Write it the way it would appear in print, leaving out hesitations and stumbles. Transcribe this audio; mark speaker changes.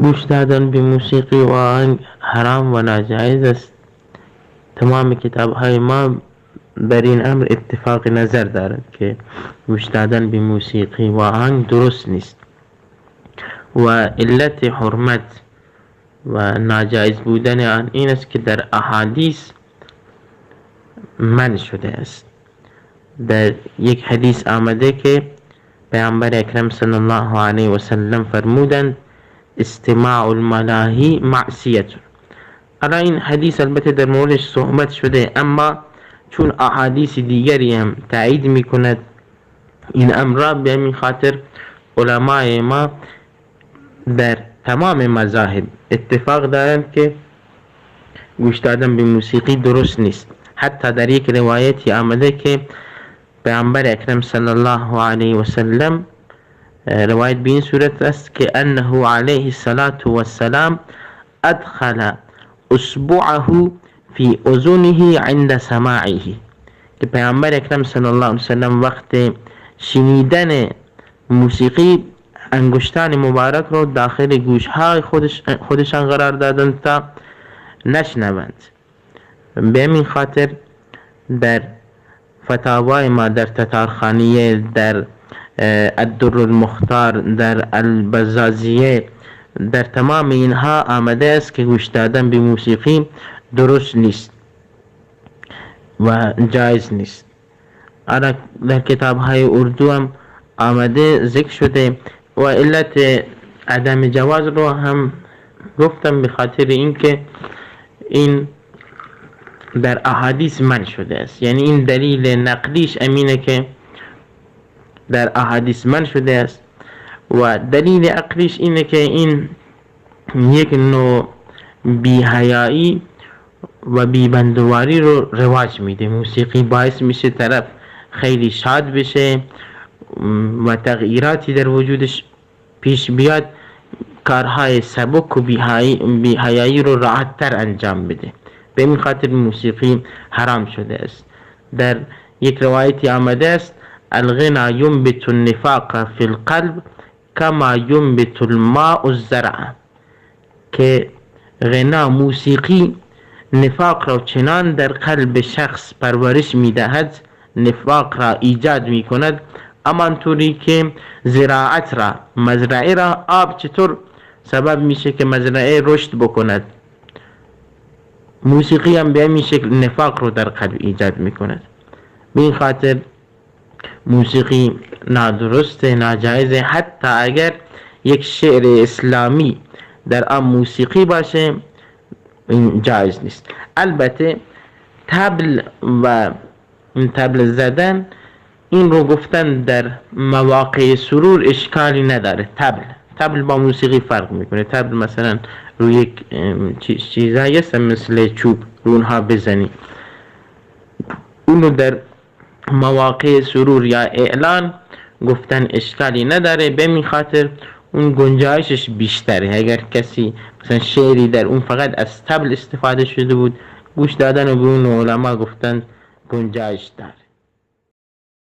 Speaker 1: گوش دادن به موسیقی و آهنگ حرام و ناجایز است. تمام کتاب های ما بر این امر اتفاق نظر دارد که گوش دادن به موسیقی و آهنگ درست نیست و علت حرمت و ناجایز بودن آن این است که در احادیث منع شده است. در یک حدیث آمده که پیامبر اکرم صلی الله علیه و سلم فرمودند استماع الملاهی معصیت. حالا این حدیث البته در موردش صحبت شده، اما چون احادیث دیگری هم تایید میکند این امر را، به همین خاطر علمای ما در تمام مذاهب اتفاق دارند که گوش دادن به موسیقی درست نیست. حتی در یک روایتی آمده که پیامبر اکرم صلی الله علیه و سلم، روایت به این صورت است که انه علیه الصلاة والسلام ادخل اصبعه فی اذنه عند سماعه، که پیامبر اکرم صلی الله علیه و سلم وقت شنیدن موسیقی انگشتان مبارک رو داخل گوشهای خودشان قرار دادند تا نشنوند. به همین خاطر در فتاوای ما، در تتارخانیه، در الدر المختار، در البزازیه، در تمام اینها آمده است که گوش دادن به موسیقی درست نیست و جایز نیست. در کتاب های اردو هم آمده ذکر شده و علت عدم جواز رو هم گفتم به خاطر اینکه این در احادیث منع شده است. یعنی این دلیل نقلیش امینه که در احادیث منع شده است و دلیل عقلیش اینه که این یک نوع بی‌حیایی و بی‌بندواری رو رواج میده. موسیقی باعث میشه طرف خیلی شاد بشه و تغییراتی در وجودش پیش بیاد، کارهای سبک و بی‌حیایی رو راحت تر انجام بده. به این خاطر موسیقی حرام شده است. در یک روایتی آمده است الغنا ينبت النفاق فی القلب کما ينبت الماء الزرع، که غنا موسیقی نفاق را چنان در قلب شخص پرورش میدهد، نفاق را ایجاد میکند، همانطوری که زراعت را، مزرعه را آب چطور سبب میشه که مزرعه رشد بکند، موسیقی هم به همین شکل نفاق رو در قلب ایجاد میکند. به این خاطر موسیقی نادرست، ناجایزه. حتی اگر یک شعر اسلامی در آن موسیقی باشه این جایز نیست. البته طبل و این طبل زدن، این رو گفتن در مواقع سرور اشکالی نداره. طبل با موسیقی فرق میکنه. طبل مثلا روی یک چیزایی هست مثل چوب رو اونها بزنی، اونو در مواقع سرور یا اعلان گفتن اشکالی نداره. به این خاطر اون گنجایشش بیشتره. اگر کسی مثلا شعری در اون فقط از طبل استفاده شده بود، گوش دادن و به اون علما گفتن گنجایش داره.